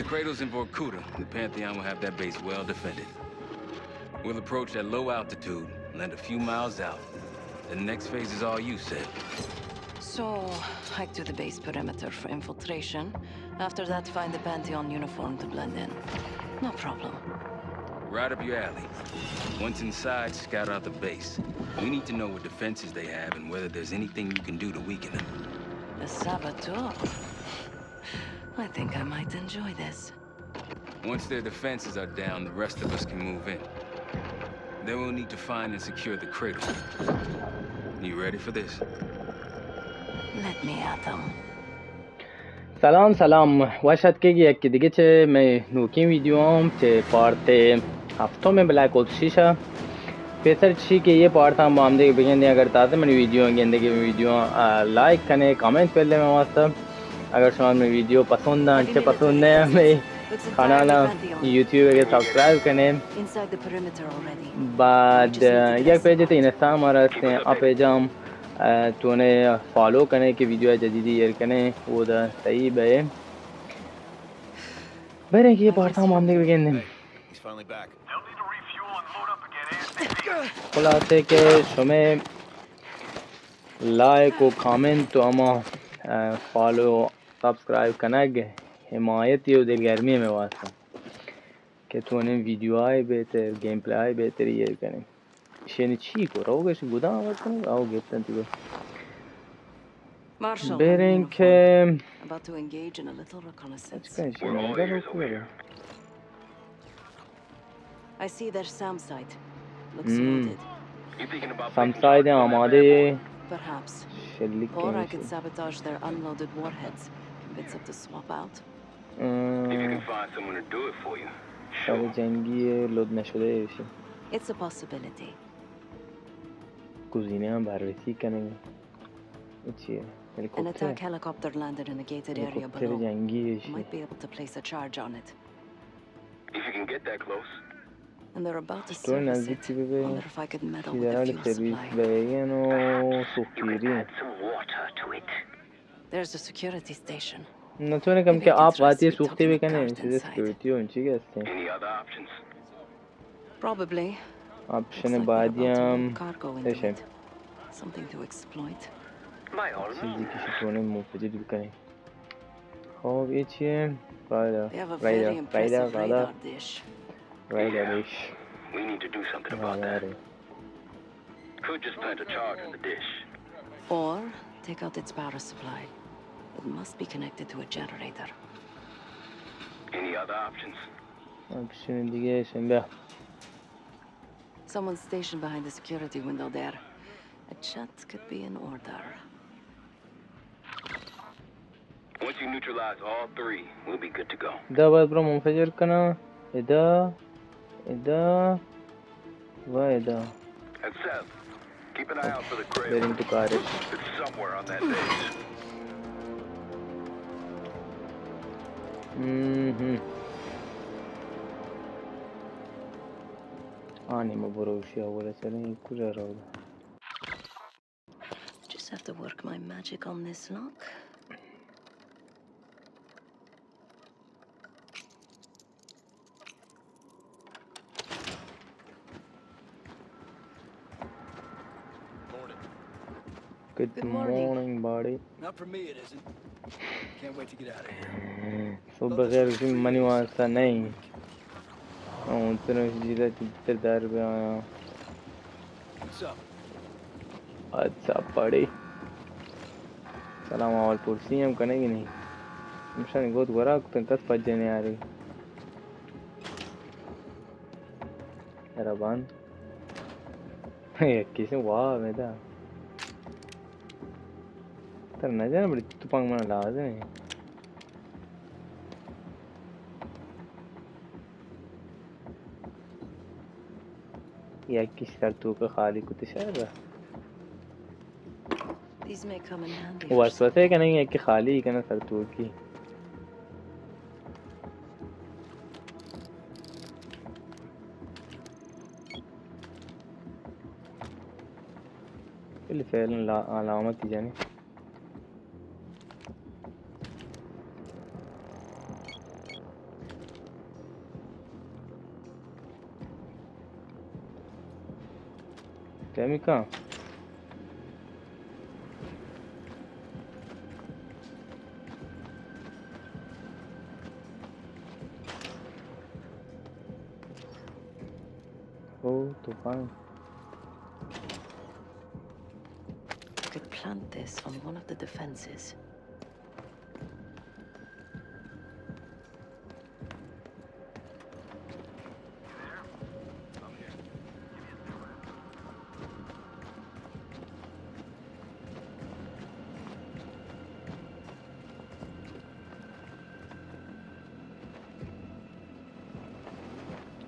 The cradle's in Vorkuta. The Pantheon will have that base well defended. We'll approach at low altitude, land a few miles out. The next phase is all you, Seb. So, hike to the base perimeter for infiltration. After that, find the Pantheon uniform to blend in. No problem. Right up your alley. Once inside, scout out the base. We need to know what defenses they have and whether there's anything you can do to weaken them. The Saboteur? I think I might enjoy this. Once their defenses are down, the rest of us can move in. Then we'll need to find and secure the cradle. You ready for this? Let me at them. سلام، سلام. وش اتکگ یکے دگہ چہ مئے نوکیں ویڈیو ہم چہ پارت ہفتم بلیک اوپس شش ءَ. پیسر چی کہ یہ پارت ہم با ہم دگہ بگندیں. اگر تازہ منی ویڈیو گندگی ویڈیو، آ، لائک کنے، کمنٹ پلے میں واسطہ. اگر شما منی ویڈیو پسند ہیں، چہ پسند ہیں، ہمیں کانال یوٹیوب کے سبسکرائب کنے. بعد یک پیج تے انسٹا ہمارا ہستیں، آ پیج ہم، آ، تو نے فالو کنے کہ ویڈیو جدیدی ایر کنے، وہ دا صحیح بے. بریں کہ یہ پارت ہم ہم دگہ بگندیں. خلاصے کہ شمے لائک و کامنٹ و ہما، آ، فالو، سبسکرائب کنگ حمایتی و دلگرمی میں واسطہ کہ تو نے ویڈیو آئے بہتر، گیم پلے آئے بہتر یہ کریں. شنی چی کو روگش گدان وطن او گپتن تو. Marshal, بریں کہ about to engage in a little reconnaissance. اچھا، شنی گل کو. I see their SAM site. Looks loaded. سام سائیڈ آمادے. Perhaps. Or I could sabotage their unloaded warheads. Convince them to swap out. If you can find someone to do it for you. سر جنگی لود نشده ایشی. It's a possibility. گزینه هم بررسی کنیم. چیه؟ An attack helicopter landed in a gated area below. هلیکوپتر جنگی ایشی. Might be able to place a charge on it. If you can get that close. And they're about to service it. Wonder if I could meddle with the fuel supply. You could add some water to it. There's a security station. نہ تو نے کم کہ آپ غاتی سوختی بکنے، سیدھے سیکیورٹی ہو چی کہ ہستے. Any other options? Probably. Option بعدی ہم ایشے. Something to exploit. چیزی کہ تو نے منفجر بکنے. خب، یہ چیه؟ رایدار. They have a very impressive radar dish. رایدار دیش. We need to do something about that. Could just plant a charge in the dish. Or take out its power supply. It must be connected to a generator. Any other options? Option دیگه ایشن بیا. Someone's stationed behind the security window there. A chat could be in order. Once you neutralize all three, we'll be good to go. دا باید برو منفجر کنه. ادا، ادا و ادا. And Seb, keep an eye out for the cradle. بریم تو کارش. It's somewhere on that base. مهم. آنی ما بروشی اول سرین کجا رو. Just have to work my magic on this lock. Morning. Good morning, buddy. Not for me, it isn't. Can't wait to get out of here. صبح بخیر، منی واسطہ نہیں. اون تنو جیدا چتر دار بیا. What's up? اچھا، پڑی. سلام احوال پرسی ہم کنگی نہیں. ہمشانی گوت گورا کتن، کس پجے نہیں آ رہی. ربان. یک کسی واہ میدا. تر نہ جانا بڑی تو پنگ منا لازم ہے. یکی سر توک خالی کت شاید. These may come in handy. وسوسه کنه یکی خالی کنه سر توکی. بلے فعلاً لا-، علامت جنی. فهمی کن. او، توپان. I could plant this on one of the defenses.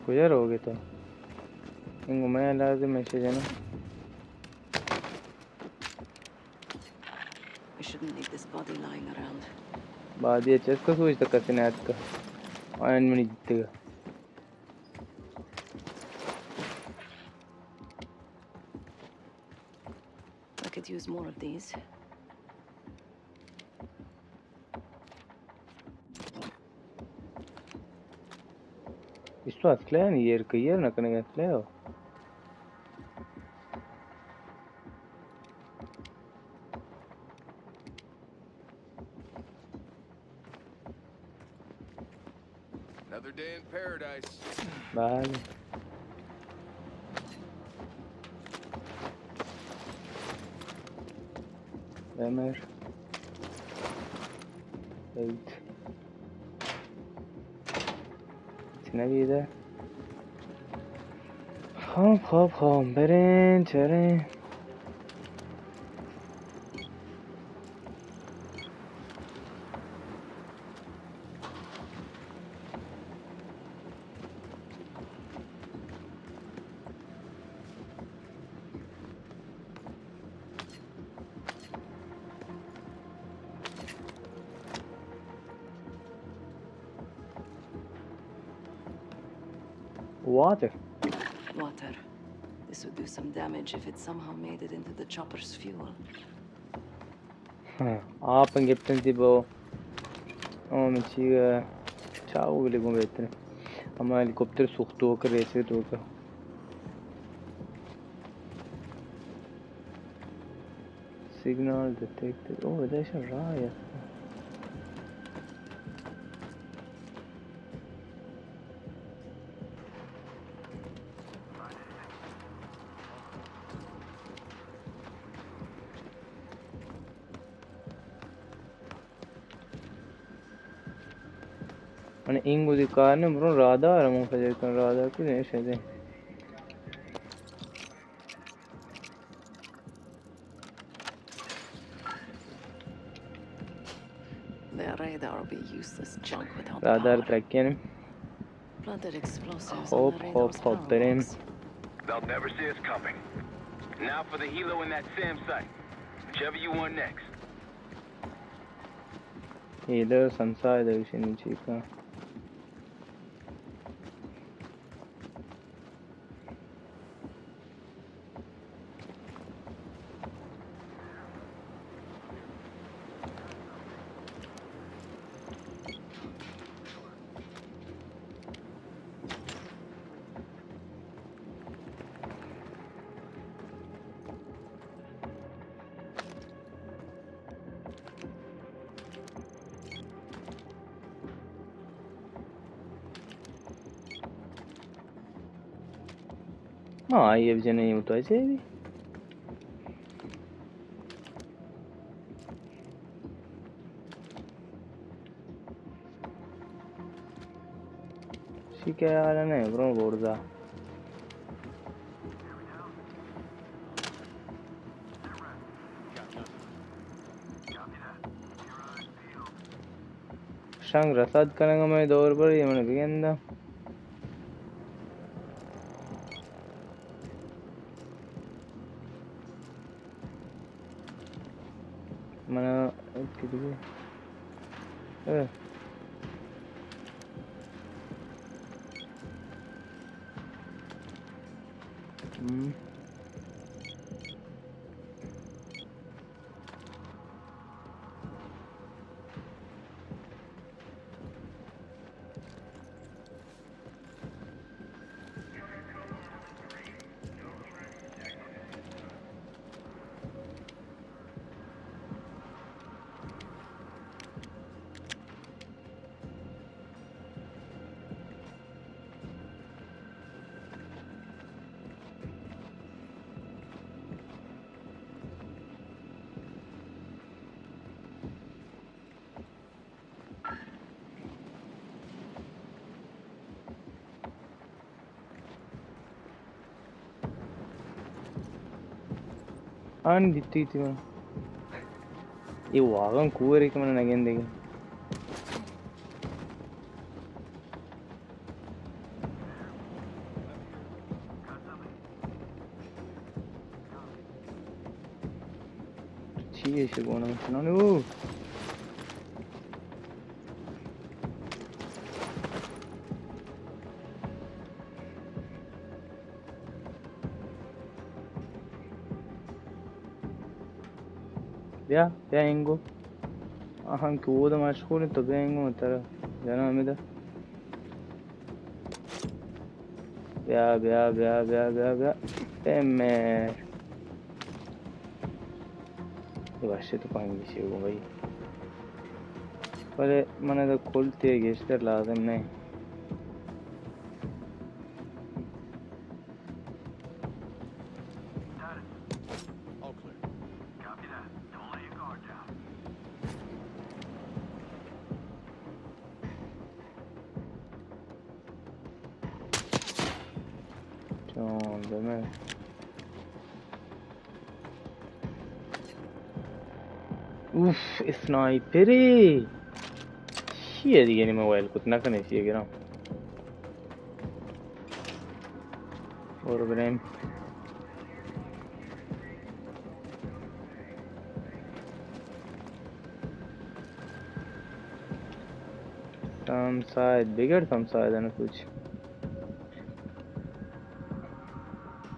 کجا روگ ئے تو؟ انگو مئے لازم ایشی جناں. We shouldn't leave this body lying around. Body ءَ چست کس وش تک کسی نہ اتکا. آیان منی دیتگا. I could use more of these. ایشتو اتکلے نی، ایر کہ ایر نہ کنگ اتکلے ہو. Another day in paradise. بله. بمر. ایت. چی نبیده؟ خب، خب، خب، برین، چرین. Water. Water. This would do some damage if it somehow made it into the chopper's fuel. ہاں، آپ گپتن تی بو. او من چی، چاو بلی گون بہتر. اما ہیلی کاپٹر سوختو کر ریچے تو کا. Signal detected. او، ادا ایشاں راہ است. من اینگو دی کار نے برو رادار ہمون فجر کن، رادار کو نے شدے. Their radar will be useless junk without the رادار power. ترکینے. Planted explosives on خوب، the خوب، radar's خوب، power بریم. Box. They'll never see us coming. Now for the helo in that SAM site. Whichever you want next. ایدہ سنسا ایدہ وشنی چیکا. ہاں، آئی ایف جنے متوجہ بھی. شی کہ حال نہ برو برزا. شنگ رسد کنگ ءَ مئے دور بری من بگنداں. من ءَ کدی، اے. ہم. آن گتی تی من. اے واقعاً کوہرے کہ من نگندگی. چی ایش گونا کنن او؟ بیا، بیا اینگو. آہاں کہ اود مشغول تو بیا اینگو ترا جناں ہمدا. بیا، بیا، بیا، بیا، بیا، بیا. اے میر. اے وشے تو پنگی چی گو بھائی. بلے من ادا کل تے گیشتر لازم نہیں. چون بمر. اوف، اسنائپرے. چیئے دیگہ نی موبائل کت نہ کنے چیئے گراں. اور بریم. تم سائد بگڑ، تم سائد نہ کچھ.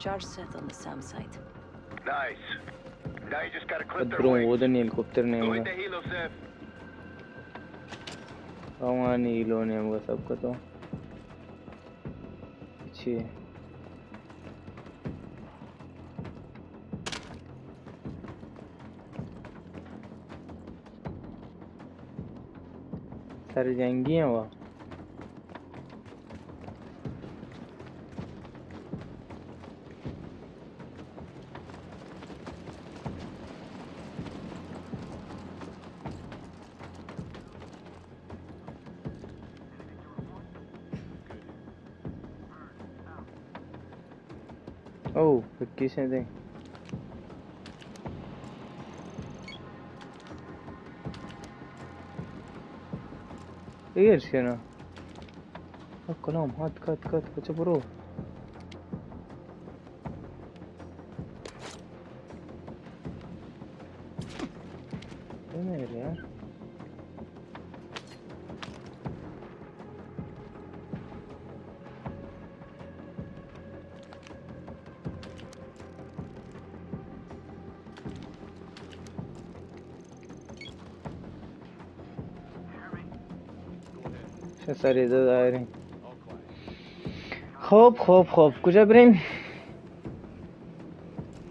Charge set on the SAM site. Nice. Now you just gotta clip their wings. درون اودن ہیلیکاپٹر نے. Go hit the helo, Seth. روانی ہیلو نے ہم سب کو تو. چی؟ سر جنگی ہیں وہ. او، پکی سے دیں. ایر شنا. او کلام، ہت، کت، کت، کچھ برو. اے میرے یار. شہ سری دو دائریں. خوب، خوب، خوب. کجا بریں؟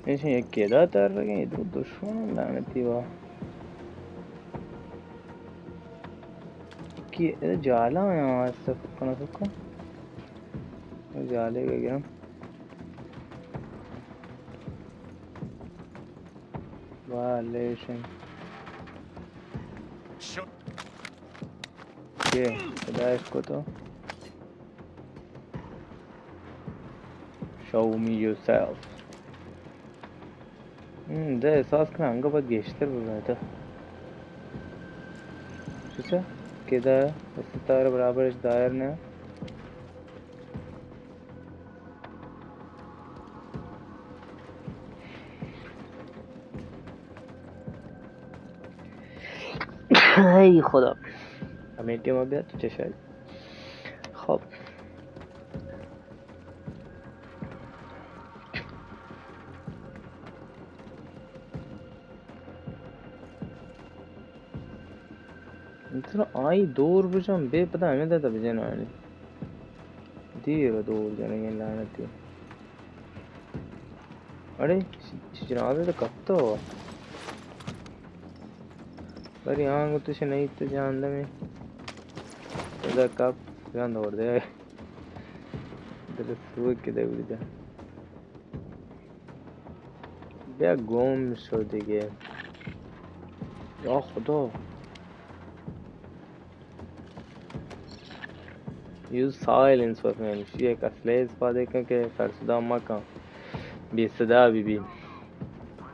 ایشی یک کدا تر رگیں، ادھر دشمن لعنتی وا. کی اے جالا ہیں، آواز سے پکنا سکا. جالے گئے گرم. واہ، لیشن. یہ خدا اس کو تو. Show me yourself. ہم، دے احساس کناں انگا باید گیشتر ببیت. چوشا؟ کدا؟ ستارہ برابر اش دائر نہ. ای خدا. ہمیں ٹیم ابھی تو چشائی. خب. انتنا آئی دور بجن، بے پدا ہمیں دادا بجن آنی. دیر دور جنگیں لعنتی. اڑے، چ-، چ-، جنازہ تو کپتو. بری آنگو تو چہ نہیں تو جان دے میں. ادا کپ جان دور دے. دل سوک کے دے بڑی دا. بیا گم شو دیگه. یا خدا. Use silence weapon. شی یک اسلحہ استفادہ کن کہ سر صدا مکن. بے صدا بی بی.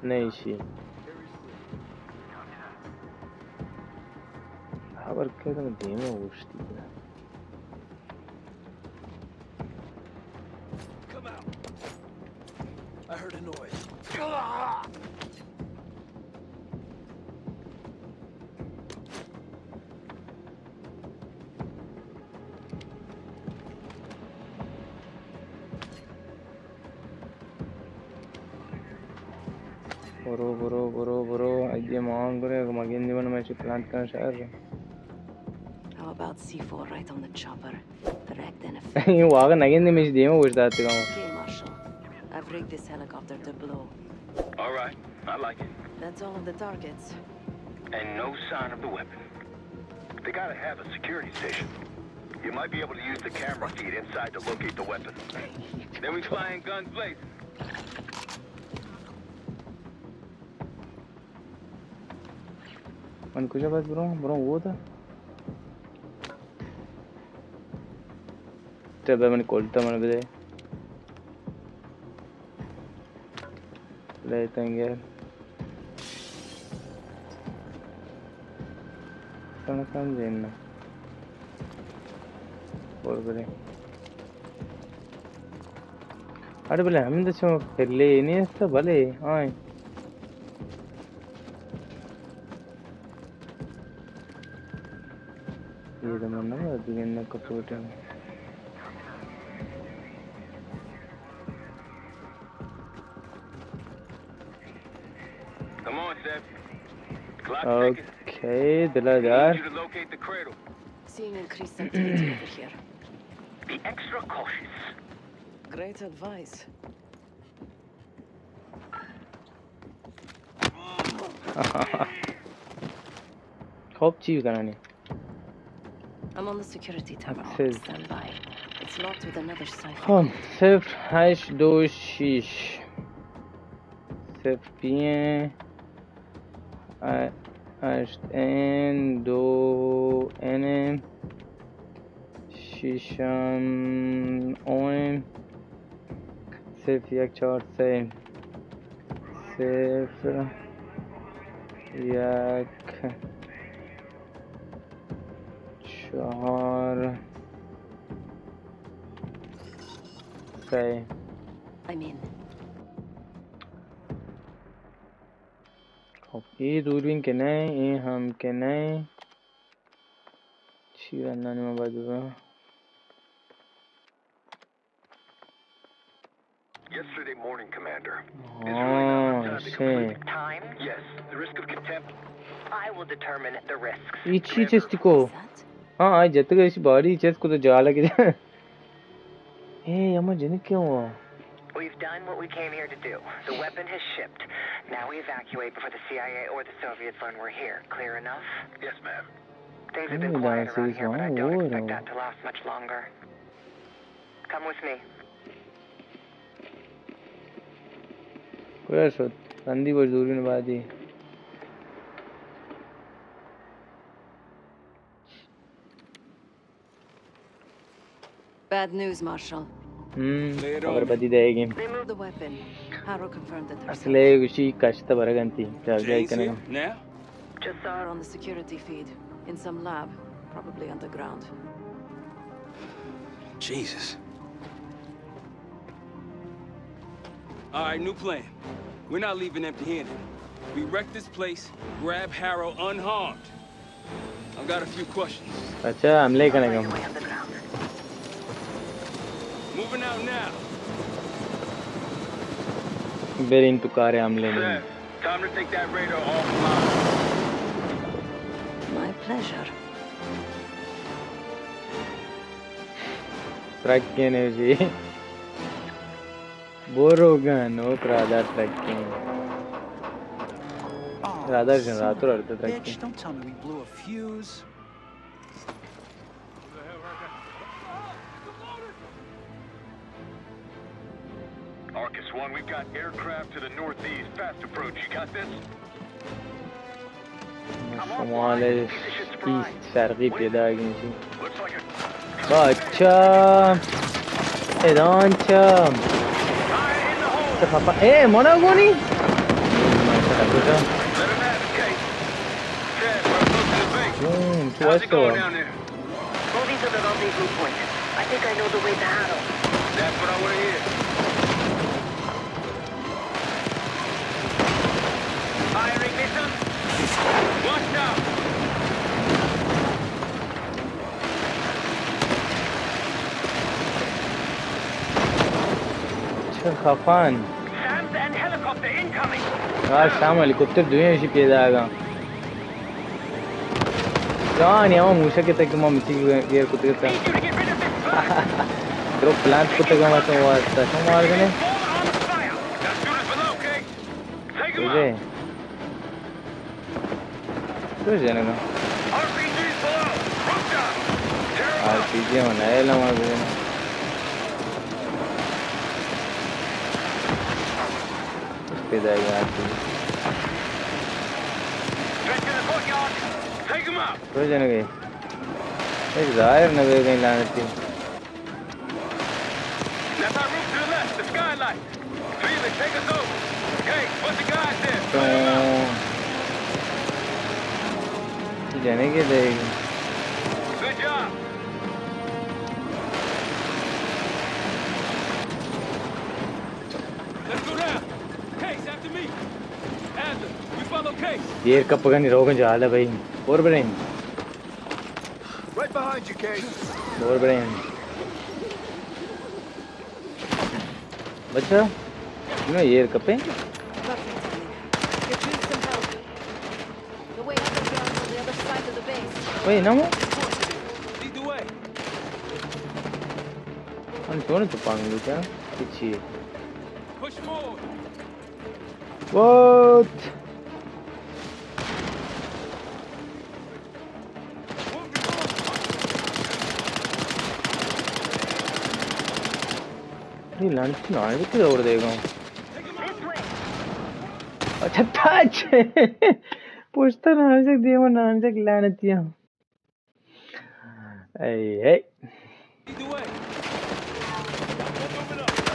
نہ ایشی. خبر کردم دیما گوشتی. Come out. I heard a noise. برو، برو، برو، برو. اگہ ما گرے، اگہ ما گندی من، من چی پلانٹ کن شہر. How about C four right on the chopper? Direct and effective. اے واقعا نگندی، من چی دیما گوش داتی گا. Okay, Marshal. I've rigged this helicopter to blow. All right, I like it. That's all of the targets. And no sign of the weapon. They gotta have a security station. You might be able to use the camera feed inside to locate the weapon. Then we fly in guns blazing. من کجا باید برو؟ برو او تا. تبا من کلتا من بدے. لے تنگل. سمجھن نا. برو برے. اڑے بلے ہمدا چو پلے نیست، بلے آئیں. یہ دمان نہ دیگہ نہ کپوٹا. Come on, Seth. Clock's ticking. Okay, دلا دار. Need you to locate the cradle. Seeing increased activity over here. Be extra cautious. Great advice. خب چی بکننی؟ I'm on the security terminal. Access. Stand by. It's locked with another cipher. خب، صفر هشت دو شش. صفر پی این. ا-، هشت این دو این. ششم اون. صفر یک چهار سه. صفر یک چهار سه. I'm in. خب، اے دوربین کہ نہ، اے ہم کہ نہ. چی رندا نما باید ببا؟ Yesterday morning, Commander. It's really not enough time to complete the time. Yes, the risk of contempt. I will determine the risks. اے چی چستی کو؟ ہاں، آئی جتگ، ایشی باڈی چست کو تو جالا کے. اے، اما جنک کیا ہوا؟ We've done what we came here to do. The weapon has shipped. Now we evacuate before the C I A or the Soviets learn we're here. Clear enough? Yes, ma'am. Things have been quiet around here, but I don't expect that to last much longer. Come with me. کجا شد؟ رندی باش دوربین بعدی. Bad news, Marshal. ہم، خبر بدی دے گی. They moved the weapon. Harrow confirmed that they're safe. اصل ہے گوشی کشت برگنتی. جاگہ کنگا. Now? Just saw it on the security feed. In some lab, probably underground. Jesus. All right, new plan. We're not leaving empty-handed. We wreck this place, grab Harrow unharmed. I've got a few questions. اچھا، حملے کنگا. Moving out now. Brain تو کار حملے نہیں. Sir, time to take that radar offline. My pleasure. ترکینے جی. بروگن، اوک رادار ترکین. رادار جنراتور ارت ترکین. Bitch, don't tell me we blew a fuse. Arcus one, we've got aircraft to the northeast. Fast approach. You got this? شمال ایست شرقی پیداگیں چی. بچا ادان چا. چه خفا. اے، منا گونی؟ Let 'em have it, Case. Chad, we're approaching the base. Hmm, how's it going down there? Moving to the rendezvous point. I think I know the way to handle. That's what I want to hear. Firing mission. Watch out. چه خفن. Sam's and helicopter incoming. آ، سام ہیلیکاپٹر دوئیں شی پیدا آگا. جان، یا موشک تک ما مچی گیر کتگتا. Need you to get rid of this truck. درو پلانٹ کتگا ما تو واسطہ. شما مار گنے؟ Fall on fire. That dude is below, okay? Take him out. تو جنگا. آر پی جی بلو، روک جا. آر پی جی من ایلا ما گونا. پیدا گیا R P G. Get to the courtyard. Take him out. تو جنگے. ایک ظاہر نہ بے گئی لعنتی. That's our roof to the left, the skylight. Felix, take us over. Hey, what's the guy there? تو جنے کے دے. Good job. Let's go down. Case, after me. Adler, we follow Case. دیر کپگانی روگن جا حالا بھائی. اور بریں. Right behind you, Case. اور بریں. بچہ، میں ایر کپے. Get you some help. The way up is on the other side of the base. وہی نا وہ. Lead the way. ہم چون تو پانگ لو کیا؟ کچھ ہی. Push forward. What? اے لعنتی نانزک دور دے گا. اچھا، تاچ. پوچھتا نانزک دیما نانزک لعنتیاں. اے، اے.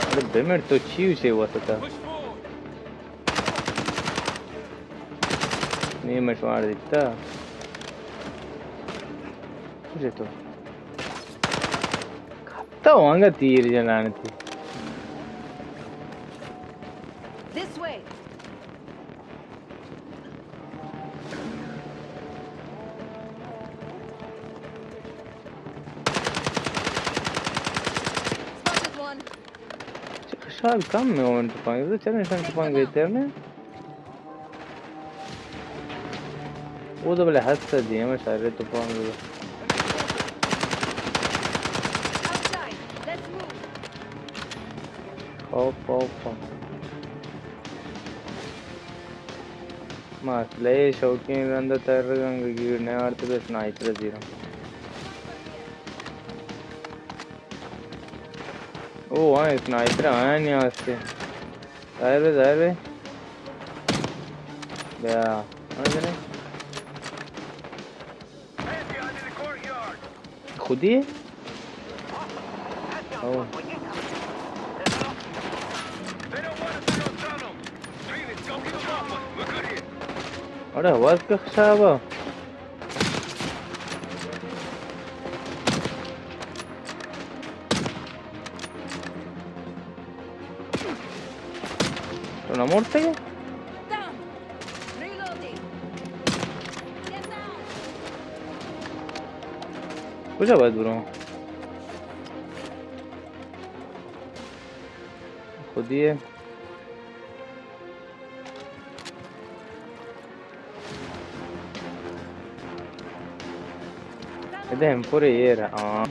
ارے بمر تو چی اسے واسطہ. نیم شوار دیتا. کجے تو؟ کپتا ہوں انگا تیر جنان تی. This way. Spotted one. چہ خشال کم میں اون تپانگ، تو چرے شان تپانگ بہتر نے. او تو بلے ہست دیم شر تپانگ. Outside. Let's move. Hop, hop, hop. ما اسلحہ شوقین رندا تر رنگ گیر نہ آرت بس سنائپر زیرا. او، ہاں، سنائپر آیا نہیں آستے. ظاہر بے، ظاہر بے. بیا، ہاں جنے. خودی؟ او. اڑے آواز کا خراب ہے. تو نہ مرتے گے؟ کجا باید برو؟ خودی ہے. ادے ہم پورے یہ رہا.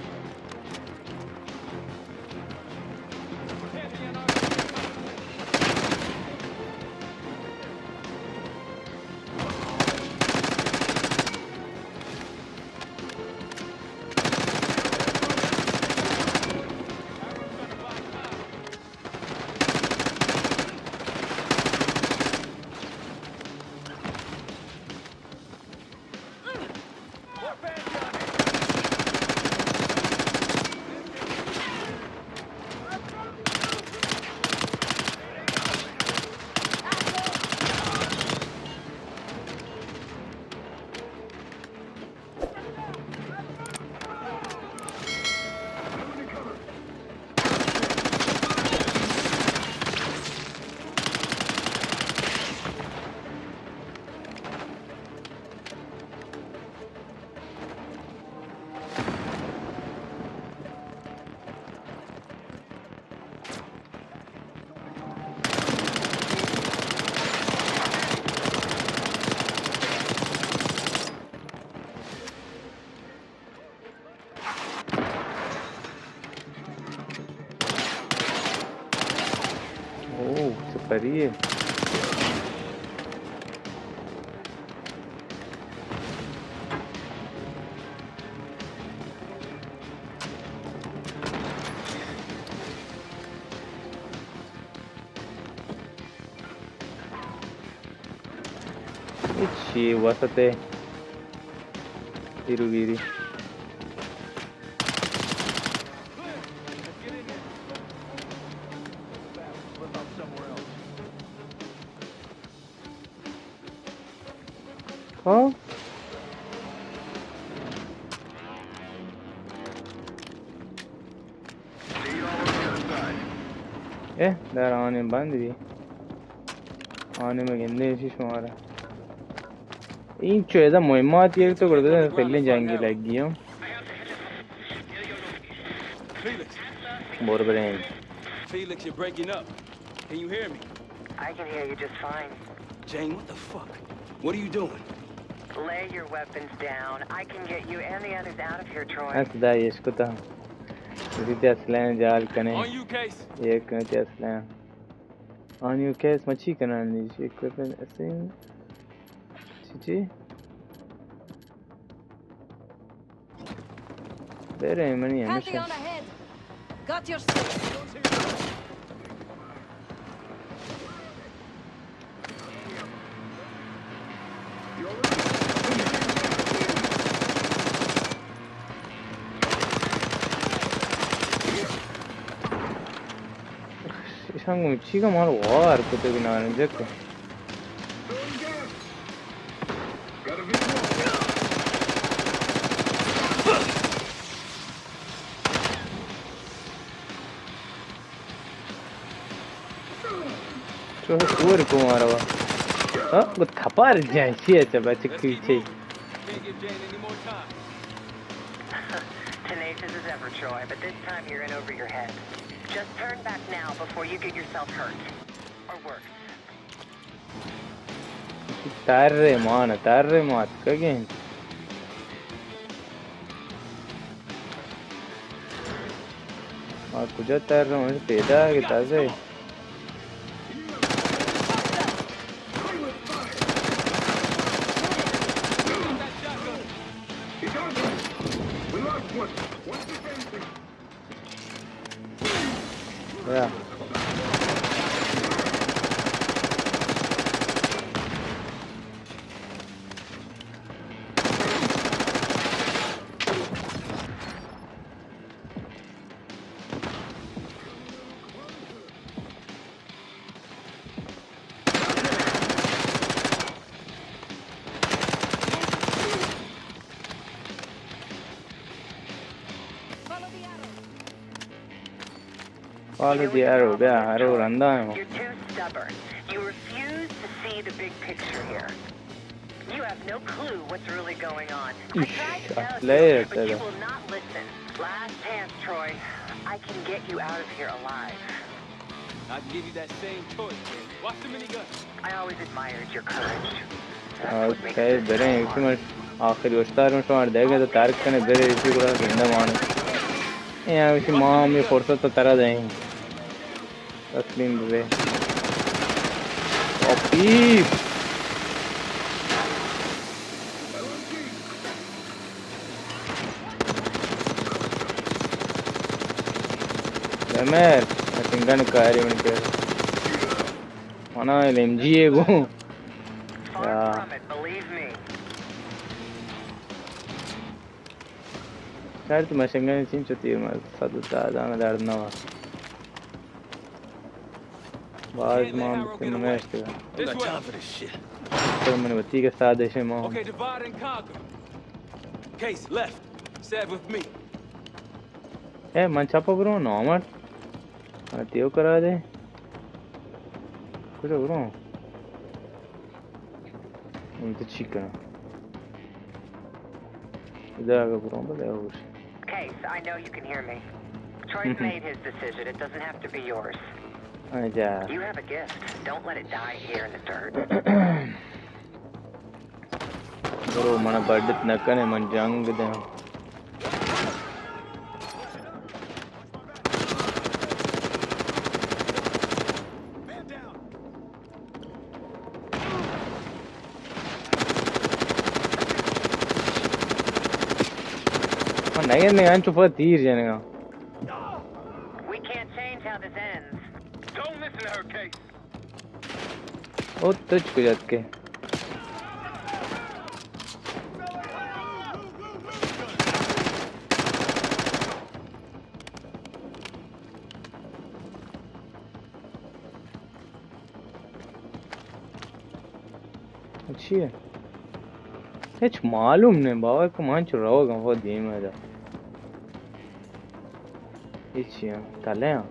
کریے۔ چی وسط ءَ؟ ایرو گیری۔ ہاں؟ اے، در آنے بند بھی۔ آنے میں گندے اسی شمارا۔ این چو ایدا مہمات یک تو کرتے ہیں، پہلے جنگی لگ گئی ہوں۔ Felix. بور برین۔ Felix, you're breaking up. Can you hear me? I can hear you just fine. Jane, what the fuck? What are you doing? Lay your weapons down. I can get you and the others out of here, Troy. اصدا یش کتا۔ ریتی اصلاً جال کنے۔ On you, Case. یک ریتی اصلاً۔ آنیو کیس ما چی کنان دیش؟ Equipment Usain. چی چی؟ برے منی ہمیشہ۔ Pantheon ahead. Got your six. ایشان گوں چی کا مار وار کتے بنا رہے، دیکھو۔ چو کور کو مارا وا۔ ہاں، وہ تھپار جائیں، سی اچھا بچے کی چی۔ Can't give Jane any more time. Tenacious as ever, Troy, but this time you're in over your head. Just turn back now before you get yourself hurt. Or worse. تر مان، تر مات کگیں۔ آ کجا تر مان پیدا کہ تازہ۔ Follow the arrow. بیا، ایرو رندا ایں۔ You're too stubborn. You refuse to see the big picture here. You have no clue what's really going on. I tried to tell you, but you will not listen. Last chance, Troy. I can get you out of here alive. I'd give you that same choice. Watch the minigun. I always admired your courage. Okay, بریں، اسی من آخری استار ہوں شمار دے گئے تو تارک کنے برے اسی گڑا زندہ مانے۔ اے ہم اسی ماں ہم یہ فرصت تو ترا دیں۔ تسلیم بے۔ او پیپ۔ بمر، مشین گن کاری من کر۔ منا ایل ایم جی ہے گو۔ یا۔ شاید تو مشین گن چین چو تیر مار، صد و دہ دانا درد نوا۔ باز ما ہم کہ من اشتگا۔ تو من وتی کہ سادش ما۔ Okay, divide and conquer. Case left. Save with me. اے من چپا برو نامر۔ من تیو کرا دے۔ کجا برو؟ من تو چی کنم؟ ادا اگه برو بلے ہوش۔ Case, I know you can hear me. Troy's made his decision. It doesn't have to be yours. اجا۔ You have a gift. Don't let it die here in the dirt. برو، من بڈت نہ کنے، من جنگ دیں۔ Man down. نگندگاں، چو پدا تیر جنگاں۔ We can't change how this ends. Don't listen to her, Case. او تچ کجا اتکے؟ چی اے؟ ہچ معلوم نہ اِنت بابا کہ من چو روگ ءَ آں، وہ دیم ءَ دا۔ ہچ چی اے؟ تلے آں۔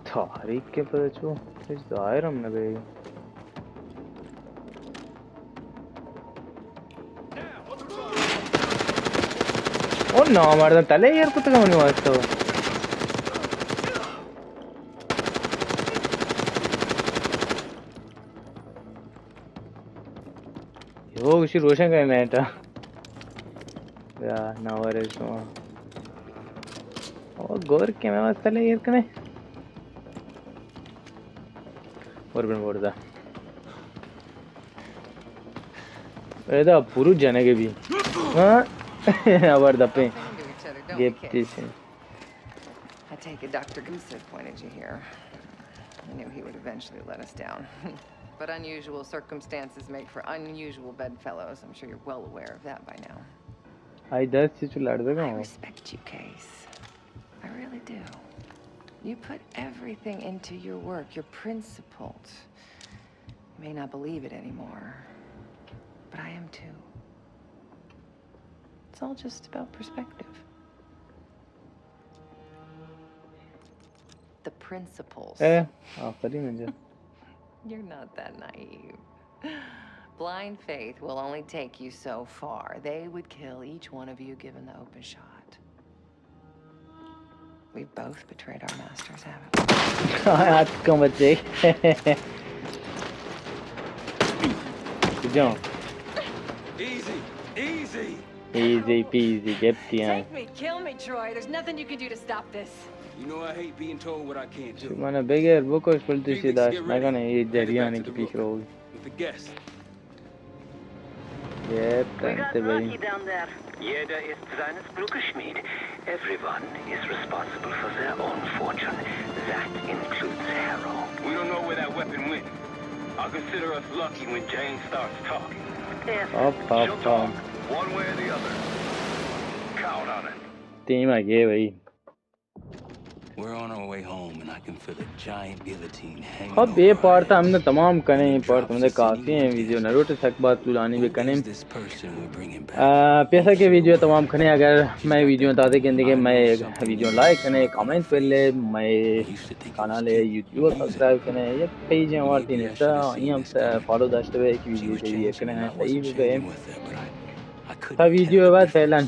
تاریک ءَ پدا چو ہچ ظاہر ہم نہ بیگ ءَ۔ او نامرداں تلے ایر کتگ منی واسطہ۔ یو گوشی روشن کنیں لائٹ ءَ۔ یا ناوارے شما۔ او گور کہ مئے واسطہ لے ایر کنے۔ اور بن بردا۔ ادا پورو جنگ بی۔ ہاں۔ آوار دپیں۔ گپتی سے۔ I take it Doctor Gimstead pointed you here. I knew he would eventually let us down. But unusual circumstances make for unusual bedfellows. I'm sure you're well aware of that by now. آئی دست چو لرزگا۔ I respect you, Case. I really do. You put everything into your work. You're principled. You may not believe it anymore, but I am too. It's all just about perspective. The principles. اے، آفرین انجا۔ You're not that naive. Blind faith will only take you so far. They would kill each one of you given the open shot. We both betrayed our masters, haven't we? آتکاں بچے۔ جان۔ Easy, easy. Easy peasy, گپتی ایں۔ Take me, kill me, Troy. There's nothing you can do to stop this. You know I hate being told what I can't do. من بگر بکش، بل تو چی داشت نکنے، یہ جریانی کی پیش روگی۔ With the guest. گپت انت بھئی۔ Jeder ist seines Glückes Schmied. Everyone is responsible for their own fortune. That includes Harrow. We don't know where that weapon went. I'll consider us lucky when Jane starts talking. Hip, hip, hip. She'll talk, one way or the other. Count on it. Team آ گئے بھئی۔ We're on our way home and I can feel a giant guillotine hanging over our heads. خب، اے پارت ہم تمام کنیں، اے پارت ہم کافی ایں، ویڈیو نہ لوٹے سک باز طولانی بکنیں۔ آ، پیسا کہ ویڈیو تمام کنیں، اگر مئے ویڈیو تازہ گندگے مئے ویڈیو لائک کنیں، کمنٹ پر لے، مئے کانال یوٹیوب سبسکرائب کنیں، یک پیج ہیں ہمارا تین حصہ، یہ ہم فالو داشتے ہوئے ایک ویڈیو چاہیے کنیں، صحیح بے۔ تا ویڈیو بعد فعلاً